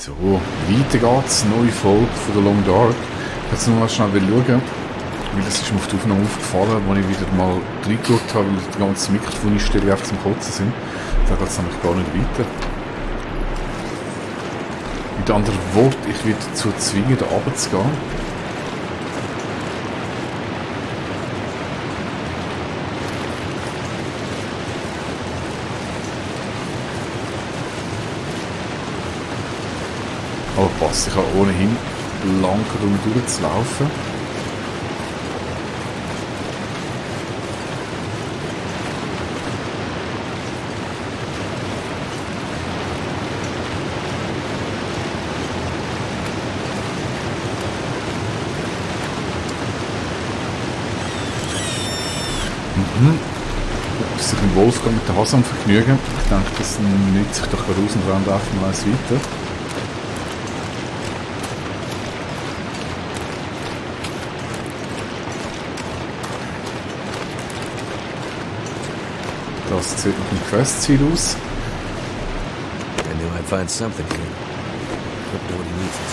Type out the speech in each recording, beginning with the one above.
So, weiter geht's. Neue Folge von der Long Dark. Jetzt noch mal schnell schauen, weil das ist mir auf die Aufnahme aufgefallen, als ich wieder mal reingeschaut habe, weil die ganzen Mikrofoneinstellungen einfach zum Kotzen sind. Da geht es nämlich gar nicht weiter. Mit anderen Worten, ich werde dazu zwingen, da runter zu gehen. Aber passt, ich habe ohnehin lang darum durchzulaufen. Sich im Wolfgang mit der Hasam vergnügen. Ich denke, das nützt sich doch raus und rennt einfach mal eins weiter. Das sieht nach einem Questziel aus. I knew I'd find something here. Hope nobody needs it.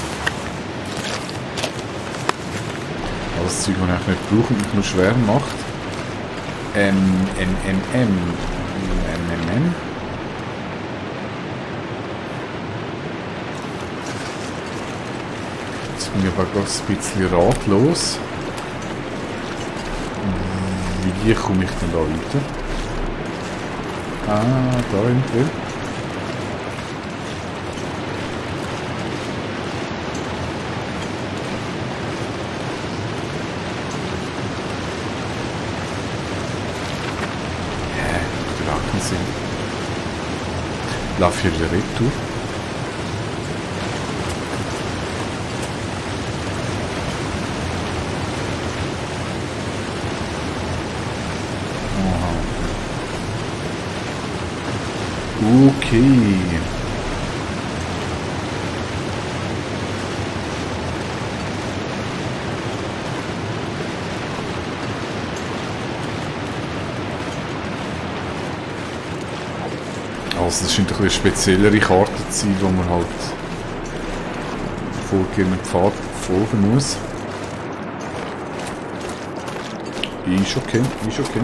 Alles Zeug, das ich nicht brauche und mich nur schwer macht. Jetzt bin ich aber gerade ein bisschen ratlos. Wie komme ich denn da weiter? Ah, da irgendwie. Sind. Lauf hier wieder retour. Aha. Okay. Also das scheint eine speziellere Karte zu sein, wo man halt vorgegebenen Pfad folgen muss. Ist okay, ist okay.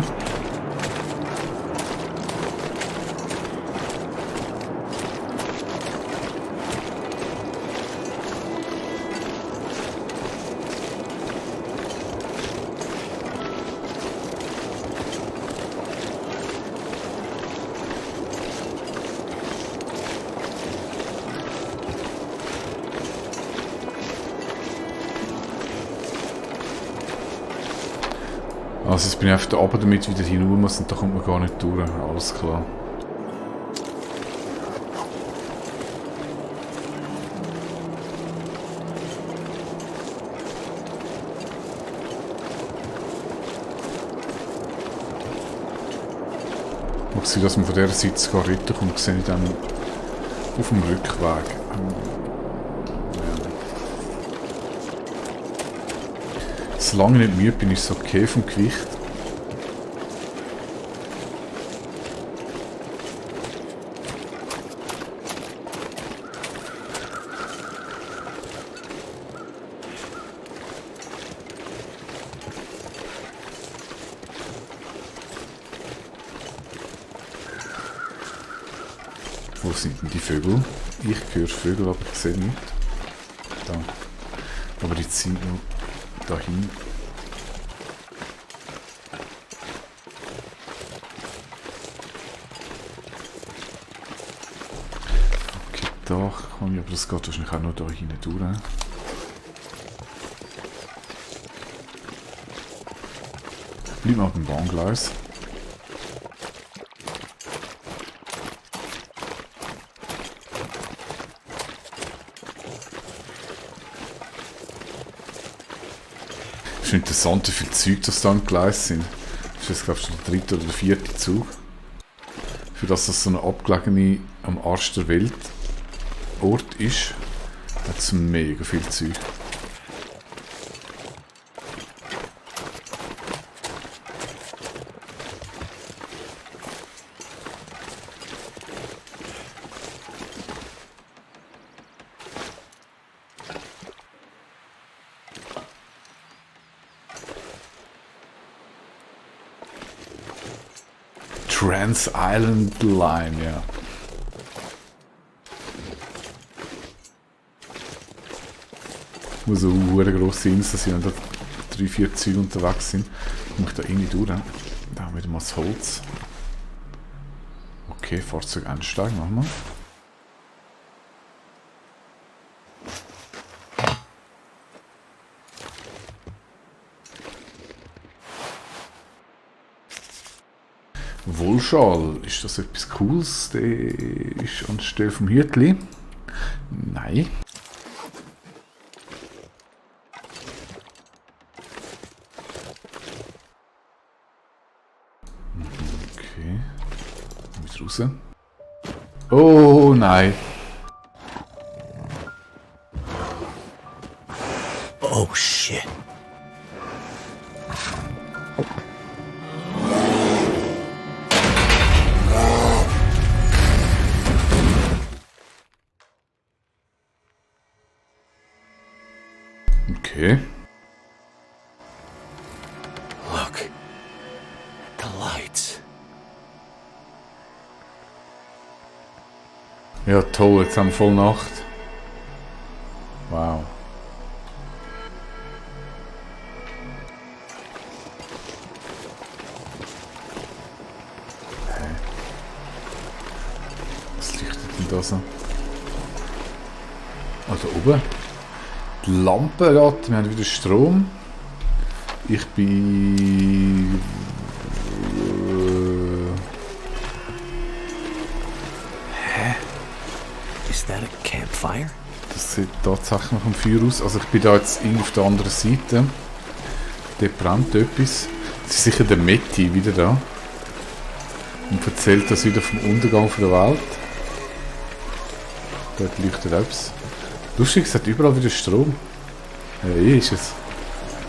Also jetzt bin ich einfach da runter, damit wieder hinüber muss und da kommt man gar nicht durch. Alles klar. Ob sie, dass man von dieser Seite sogar runterkommt, sehe ich dann auf dem Rückweg. Solange ich nicht müde bin, ist es okay vom Gewicht. Wo sind denn die Vögel? Ich höre Vögel, aber ich sehe nicht. Da. Aber die ziehen noch dahin. Okay, da kann ich, aber das geht wahrscheinlich auch noch da hinten durch. Bleib mal beim Bahngleis. Es ist interessant, wie viel Zeug das da am Gleis sind. Das ist jetzt, glaube ich, schon der dritte oder der vierte Zug. Für das so eine abgelegene, am Arsch der Welt Ort ist, hat es mega viel Zeug. Trans Island Line, ja. Wo so eine grosse Insel sind und da 3-4 Züge unterwegs sind. Komme ich da irgendwie durch? Da haben wir wieder mal das Holz. Okay, Fahrzeug einsteigen, machen wir. Wohlschal, ist das etwas Cooles? Der ist anstelle vom Hütli. Nein. Okay. Wieder raus. Oh nein. Oh shit. Okay. Look. The lights. Ja toll, jetzt haben wir voll Nacht. Wow. Was leuchtet denn da so? Ah, da oben. Die Lampe lädt, wir haben wieder Strom. Ich bin... Is that a campfire? Das sieht tatsächlich nach dem Feuer aus. Also ich bin da jetzt irgendwie auf der anderen Seite. Dort brennt etwas. Das ist sicher der Metti wieder da. Und erzählt das wieder vom Untergang der Welt. Dort leuchtet etwas. Lustig, es hat überall wieder Strom. Ja, hier ist es.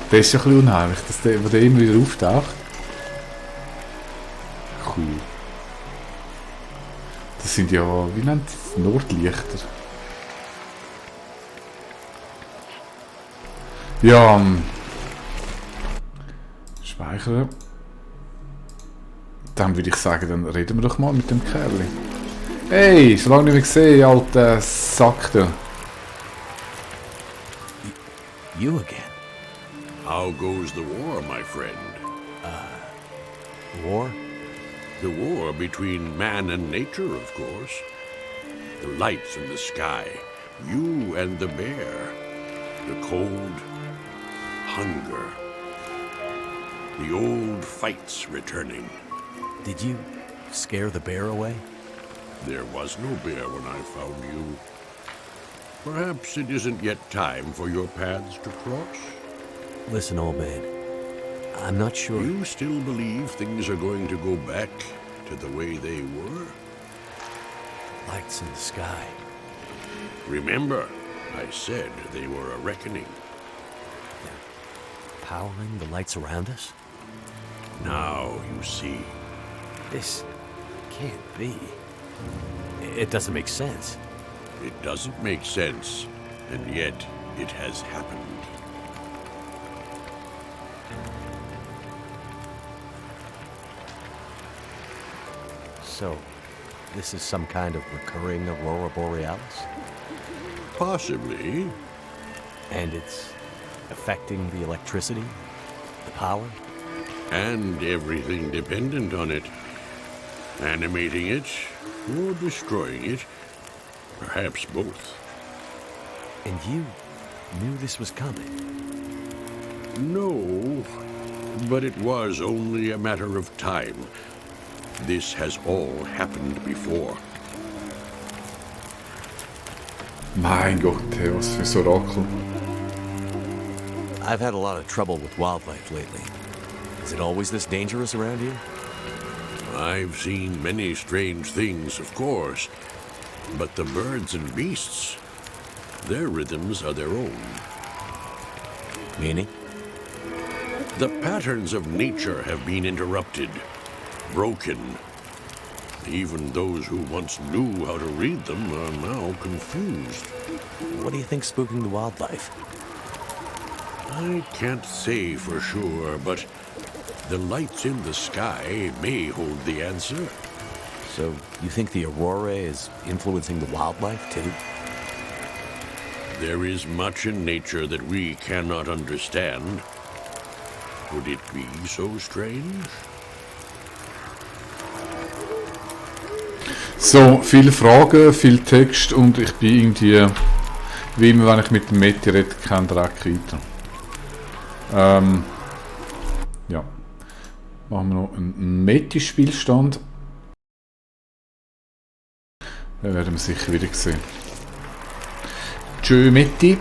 Der ist ja ein bisschen unheimlich, dass der immer wieder auftaucht. Cool. Das sind ja, wie nennt es, Nordlichter. Ja, speichern. Dann würde ich sagen, dann reden wir doch mal mit dem Kerl. Hey, so lange nicht mehr gesehen, alter Sack da. You again? How goes the war, my friend? War? The war between man and nature, of course. The lights in the sky, you and the bear. The cold, hunger. The old fights returning. Did you scare the bear away? There was no bear when I found you. Perhaps it isn't yet time for your paths to cross? Listen, old man. I'm not sure. You still believe things are going to go back to the way they were? Lights in the sky. Remember, I said they were a reckoning. Powering the lights around us? Now you see. This can't be. It doesn't make sense. It doesn't make sense, and yet it has happened. So, this is some kind of recurring aurora borealis? Possibly. And it's affecting the electricity? The power? And everything dependent on it. Animating it, or destroying it. Perhaps both. And you knew this was coming? No, but it was only a matter of time. This has all happened before. Mein Gott, hey, was für ein Orakel. I've had a lot of trouble with wildlife lately. Is it always this dangerous around here? I've seen many strange things, of course, but the birds and beasts, their rhythms are their own. Meaning? The patterns of nature have been interrupted, broken. Even those who once knew how to read them are now confused. What do you think's spooking the wildlife? I can't say for sure, but The lights in the sky may hold the answer. So, you think the aurora is influencing the wildlife, too? There is much in nature that we cannot understand. Would it be so strange? So, viele Fragen, viel Text und ich bin irgendwie, wie immer wenn ich mit dem Meti rede, kein Dreck weiter. Ja. Machen wir noch einen Meti-Spielstand. Den werden wir sicher wieder sehen. Tschö Meti.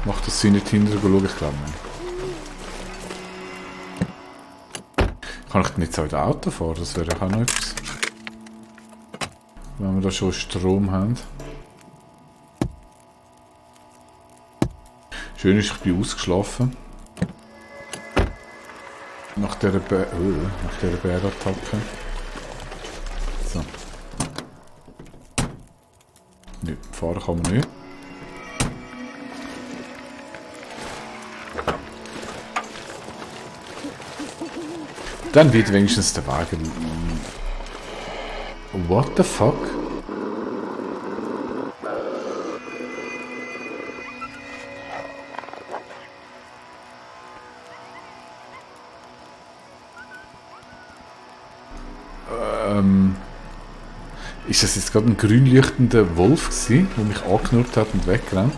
Macht das Sinn nicht hinterher schauen? Ich glaube nicht. Kann ich denn jetzt auch mit dem Auto fahren? Das wäre auch noch etwas. Wenn wir da schon Strom haben. Schön ist, ich bin ausgeschlafen. Nach dieser Bärattacke. So. Nö, fahren kann man nicht. Dann wird wenigstens der Wagen. What the fuck? Ist das jetzt gerade ein grün leuchtender Wolf gewesen, der mich angenurrt hat und weggerannt?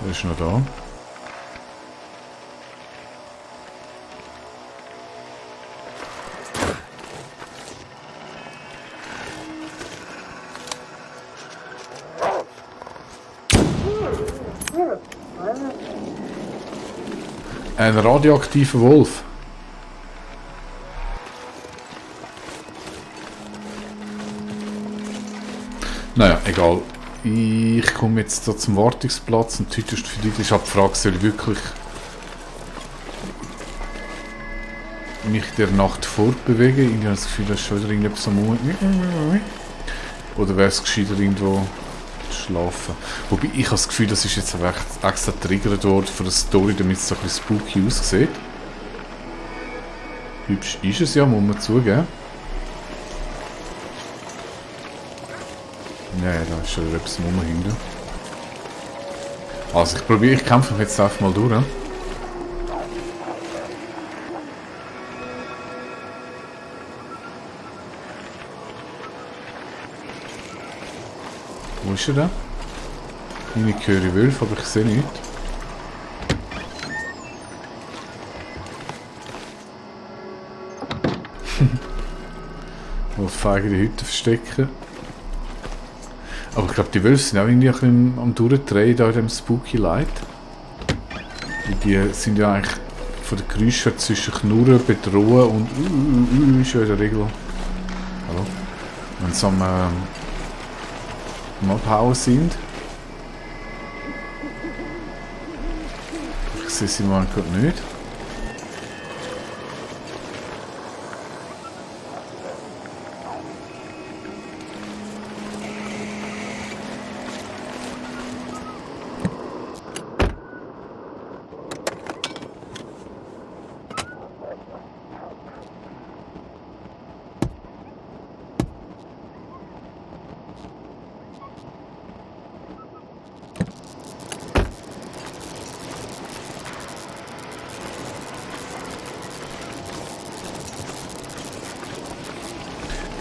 Der ist noch da. Ein radioaktiver Wolf. Naja, egal. Ich komme jetzt da zum Wartungsplatz und heute ist für dich die Frage, soll ich wirklich mich der Nacht fortbewegen? Ich habe das Gefühl, dass schon wieder irgendetwas am Moment. Oder wäre es gescheiter irgendwo schlafen? Wobei ich habe das Gefühl, das ist jetzt extra triggert worden für eine Story, damit es so ein bisschen spooky aussieht. Hübsch ist es ja, muss man zugeben. Ja, da ist schon wieder etwas hinten. Also ich kämpfe mich jetzt einfach mal durch. Wo ist er denn? Ich höre Wölfe, aber ich sehe nichts. Wo feige die Hütte verstecken. Aber ich glaube, die Wölfe sind auch irgendwie ein bisschen am Durchdrehen da in dem Spooky Light. Die sind ja eigentlich von den Geräuschen zwischen Knurren, Bedrohen und ist ja in der Regel. Hallo? Wenn sie am Abhauen sind. Ich sehe sie mal gerade nicht.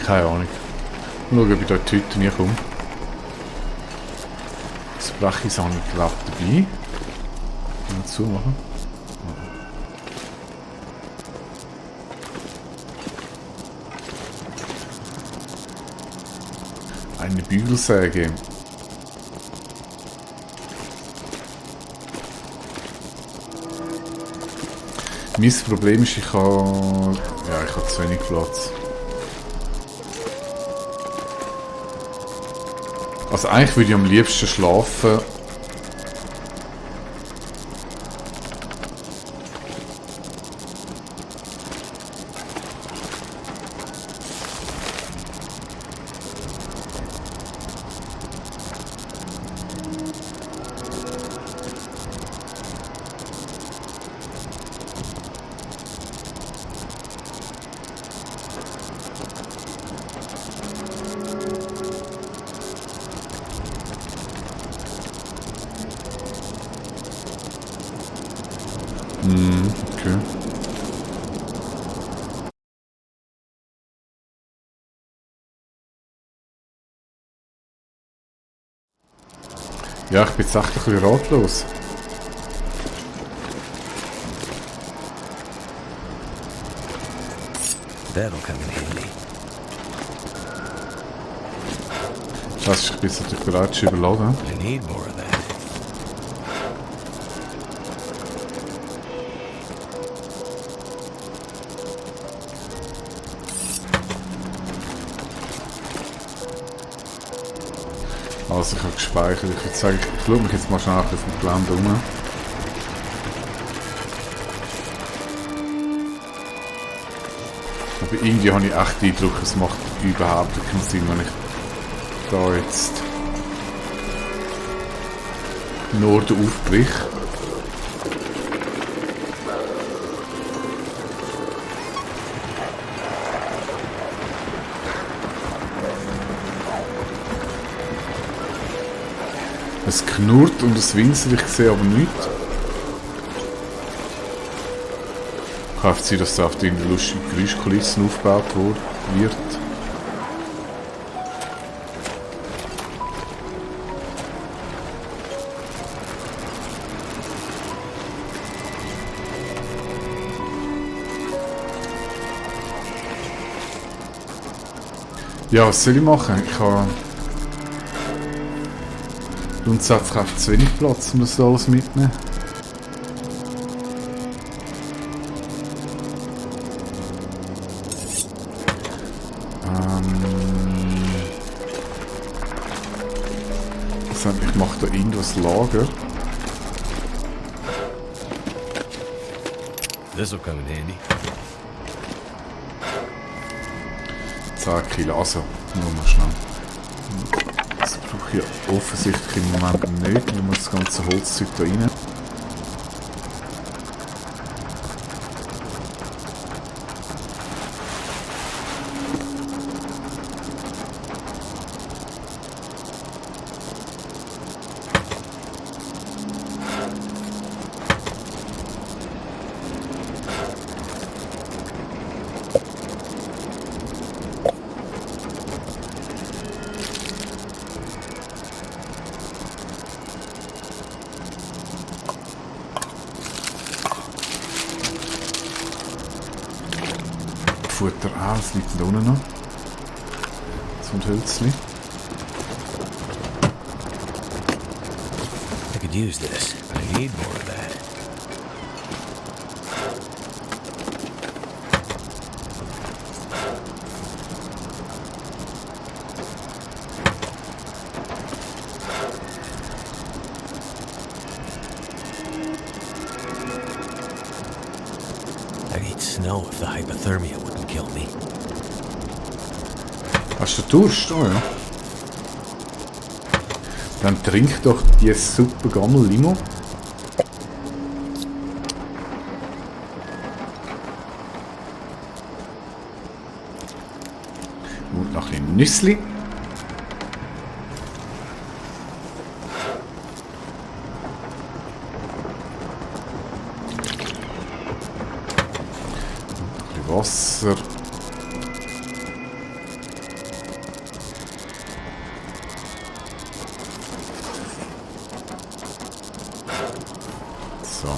Keine Ahnung. Mal schauen, ob ich da in die Hütte nie komme. Das Brechis habe ich glaube dabei. Mal zumachen. Eine Bügelsäge. Mein Problem ist, ich habe zu wenig Platz. Also eigentlich würde ich am liebsten schlafen. Okay. Ja, ich bin jetzt echt ein bisschen ratlos. That'll come in handy. Das ist, ich bin jetzt natürlich bereit zu überladen. I need more of that. Also ich habe gespeichert. Ich würde sagen, ich schaue mich jetzt mal schnell auf dem Gelände rum. Aber irgendwie habe ich echt den Eindruck, es macht überhaupt keinen Sinn, wenn ich da jetzt Norden aufbrich. Es knurrt und es winselt, ich sehe aber nichts. Kann oft sein, dass da auf die lustigen Geräuschkulissen aufgebaut wird. Ja, was soll ich machen? Ich habe grundsätzlich einfach zu wenig Platz, um das alles mitzunehmen. Ich mache da irgendwas Lager. This'll come in handy. 10 Kilo, also nur mal schnell. Das brauche ich ja offensichtlich im Moment nicht. Ich muss das ganze Holzzeug da rein. Futter auch, es liegt da unten noch. So ein Hölzli. I could use this, but I need more of that. I'd eat snow if the hypothermia wouldn't kill me. Hast du Durst? Oh ja. Dann trink doch die super Gammel Limo. Und noch ein Nüssli. Ein bisschen Wasser. So.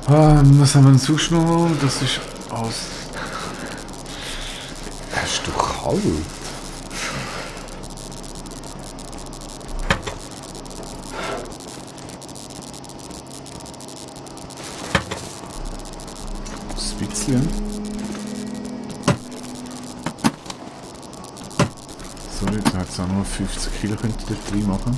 Was haben wir denn sonst noch? Das ist aus. Hast du kalt? Das bisschen. Jetzt hat es auch nur 50 Kilo könnte ich dort reinmachen.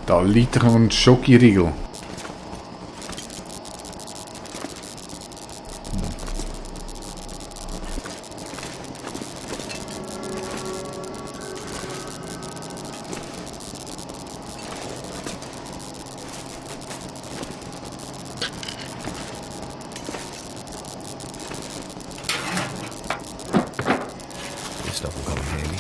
Da liegt noch ein Schokoriegel. This stuff will come in handy.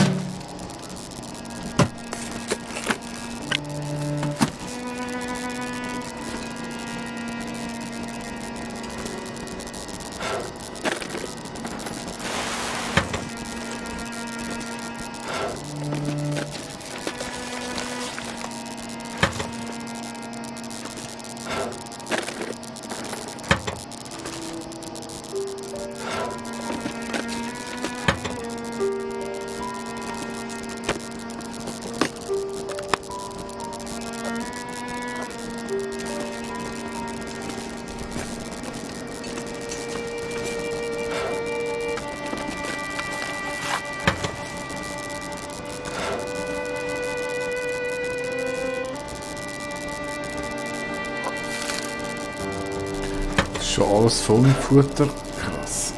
Schon alles voll mit Futter. Krass.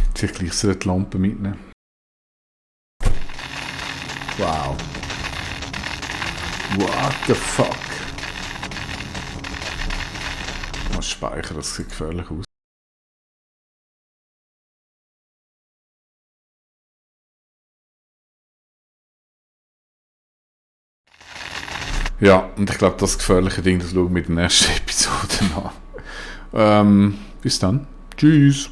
Jetzt ich gleich so die Lampe mitnehmen. Wow. What the fuck? Mal speichern, das sieht gefährlich aus. Ja, und ich glaube, das gefährliche Ding, das schauen wir in der nächsten Episode an. Bis dann. Tschüss.